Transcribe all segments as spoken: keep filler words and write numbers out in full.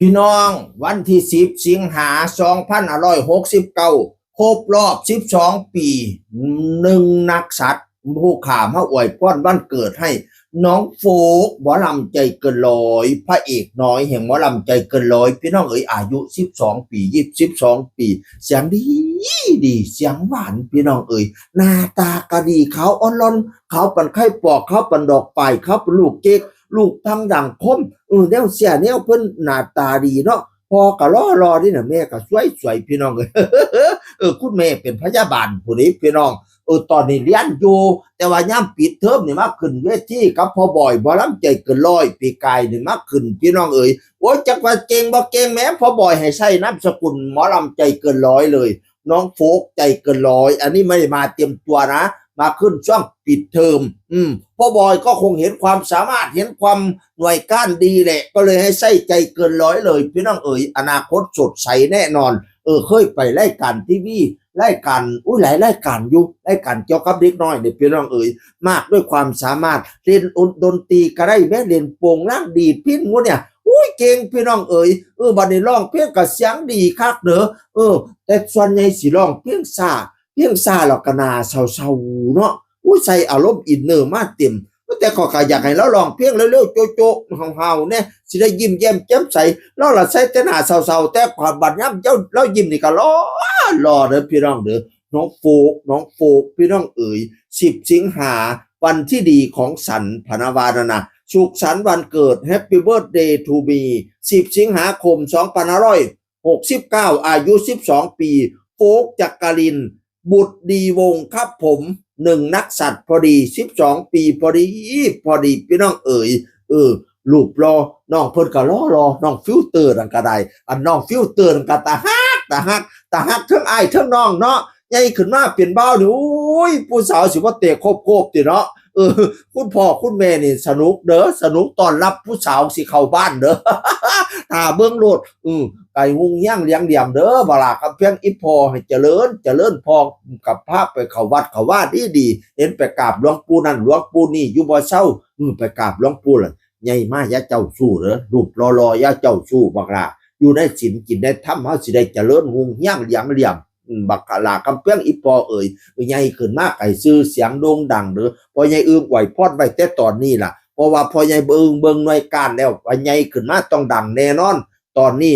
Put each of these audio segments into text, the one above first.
พี่น้อง วันที่สิบสิงหาสองพันห้าร้อยหกสิบเก้า ครบรอบสิบสองปี หนึ่งนักสัตว์ผู้ข้ามาอวยพรวันเกิดให้น้องโฟกหมอลำใจเกินร้อย พระเอกน้อยแห่งหมอลำใจเกินร้อย พี่น้องเอ๋ย อายุสิบสองปี ยี่สิบสองปี เสียงดีดี เสียงหวาน พี่น้องเอ๋ย หน้าตาก็ดี ขาวอ่อนหล่อน ขาวปานไข่ปอก ขาวปานดอกปาย ขาวปานลูกเก๊ก ลูกทั้งดังคม เออ แนวเสียแนวเพิ่นหน้าตาดีเนาะ พ่อก็หล่อหล่อนี่นะ แม่ก็สวยสวย พี่น้องเอ้ย เออ คุณแม่เป็นพยาบาลผู้นี้ พี่น้อง เออ ตอนนี้เรียนอยู่ แต่ว่ายามปิดเทอมนี่มาขึ้นเวทีกับพ่อบอยหมอลำใจเกินร้อย ปีกายนี่มาขึ้น พี่น้องเอ้ย โอ้ย จักว่าเก่งบ่เก่งแหม พ่อบอยให้ใช้นามสกุลหมอลำใจเกินร้อยเลย น้องโฟกใจเกินร้อย อันนี้ไม่ได้มาเต็มตัวนะ มาขึ้นช่วงปิดเทอม อืม พ่อบอยก็คงเห็นความสามารถ เห็นความหน่วยก้านดีแหละ ก็เลยให้ใช้ใจเกินร้อยเลย พี่น้องเอ๋ย อนาคตสดใสแน่นอน เออ เคยไปรายการทีวี รายการ อุ้ย หลายรายการอยู่ รายการเกี่ยวกับเด็กน้อยเนี่ย พี่น้องเอ๋ย มากด้วยความสามารถ เล่นดนตรีก็ได้แหม เล่นโป่งลางดีดพิณหมู่เนี่ย อุ้ย เก่ง พี่น้องเอ๋ย เออ บัดนี้ร้องเพลงก็เสียงดีคักเด้อ เออ แต่ส่วนใหญ่สิร้องเพลงช้า เพลงช้าแล้วก็หน้าเศร้าๆเนาะ อุ้ย ใส่อารมณ์อินเนอร์มาเต็ม แต่ข้อยก็อยากให้ลาวร้องเพลงเร็วๆ โจ๊ะๆ ห่าวๆ แหน่ สิได้ยิ้มแย้มแจ่มใส ลาวละใส่แต่หน้าเศร้าๆ แต่ข้อยบัดยามลาวยิ้มนี่ก็หล่อ หล่อเด้อพี่น้องเด้อ น้องโฟก น้องโฟก พี่น้องเอ๋ย สิบสิงหา วันที่ดีของฉัน พะนะว่านั่นนะ สุขสันต์วันเกิด Happy birthday to me สิบสิงหาคมสองพันห้าร้อยหกสิบเก้า อายุสิบสองปี โฟก จักรินทร์ บุตรดีวงศ์ครับผม หนึ่งนักสัตว์พอดี สิบสองปีพอดี พอดี พี่น้องเอ๋ย เออ รูปหล่อ น้องเพิ่นก็หล่อหล่อ น้องฟิลเตอร์นั่นก็ได้ อันน้องฟิลเตอร์นั่นก็ตาฮัก ตาฮัก ตาฮัก เทิงอ้ายเทิงน้องเนาะ ใหญ่ขึ้นมาเป็นบ่าวนี่ โอ้ย ผู้สาวสิบ่เตะโคบๆ ติเนาะ เออ คุณพ่อคุณแม่นี่สนุกเด้อ สนุกต้อนรับผู้สาวสิเข้าบ้านเด้อ ถ้าเบิ่งโลด อือ ไก่ฮุงเฮียงเลี้ยงเหลี่ยมเด้อ บักหล้าคำแพง อีพ่อให้เจริญ เจริญ พ่อกับพาไปเข้าวัดเข้าวาดีๆ เห็นไปกราบหลวงปู่นั่นหลวงปู่นี่อยู่บ่เซา อือ ไปกราบหลวงปู่ล่ะ ใหญ่มาอย่าเจ้าชู้เด้อ รูปหล่อๆ อย่าเจ้าชู้ บักหล้า อยู่ในศีลกินในธรรม เฮาสิได้เจริญฮุงเฮียงเลี้ยงเหลี่ยม อืม บักหล้าคำแพง อีพ่อเอ๋ย ใหญ่ขึ้นมาให้ชื่อเสียงโด่งดังเด้อ พ่อใหญ่อึ่งอวยพรไว้แต่ตอนนี้ล่ะ เพราะว่าพ่อใหญ่อึ่งเบิ่งหน่วยก้านแล้ว ว่าใหญ่ขึ้นมาต้องดังแน่นอน ตอนนี้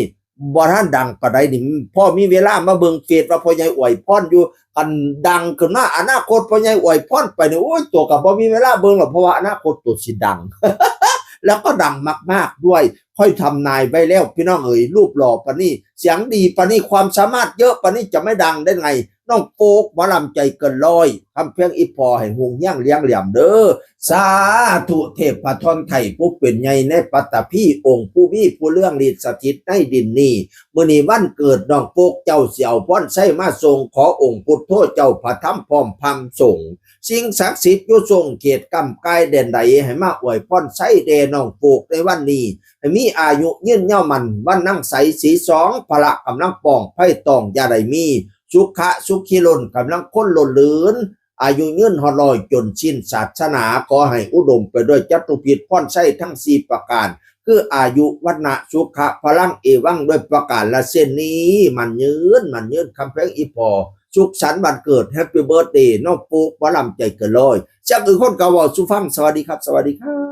บ่ทันดังปานใดนี่ พ่อมีเวลามาเบิ่งเฟซว่าพ่อใหญ่อวยพรอยู่ คันดังขึ้นมาอนาคตพ่อใหญ่อวยพรไปนี่ โอ้ย ตัวก็บ่มีเวลาเบิ่งหรอก เพราะว่าอนาคตตัวสิดัง แล้วก็ดังมากๆด้วย ค่อยทำนายไว้แล้ว พี่น้องเอ๋ย รูปหล่อปานนี้ เสียงดีปานนี้ ความสามารถเยอะปานนี้ จะไม่ดังได้ไง น้องโฟก หมอลำใจเกินร้อย คำแพง อีพ่อให้ฮุงเฮียงเลี้ยงเหลี่ยมเด้อ สาธุ เทพธรไทยผู้เป็นใหญ่ในปัตตภี องค์ผู้มีผู้เรื่องฤทธิ์สถิตในดินนี้ มื้อนี้วันเกิดน้องโฟก เจ้าสิเอาพรชัยมาส่ง ขอองค์พุทโธเจ้าพระธรรมพร้อมพรรมสงฆ์ สิ่งศักดิ์สิทธิ์อยู่ทรงเขตก้ำกายแดนใด ให้มาอวยพรชัยแด่น้องโฟกในวันนี้ ให้มีอายุยืนยาวมั่น วันนังใสสีสอง พละกำลังป้อง ภัยต้องอย่าได้มี สุขะสุขีล้น กำลังคนล้นเหลือ อายุยืนฮอดร้อยจนสิ้นศาสนา ขอให้อุดมไปด้วยจตุพิธพรชัยทั้งสี่ประการ คืออายุ วรรณะ สุขะ พลัง เอวัง ด้วยประการละเช่นนี้ มั่นยืน มั่นยืน คำแพง อีพ่อ สุขสันต์วันเกิด Happy birthday น้องโฟก หมอลำใจเกินร้อย จักอื่นคนก็เว้าสู่ฟัง สวัสดีครับ สวัสดีครับ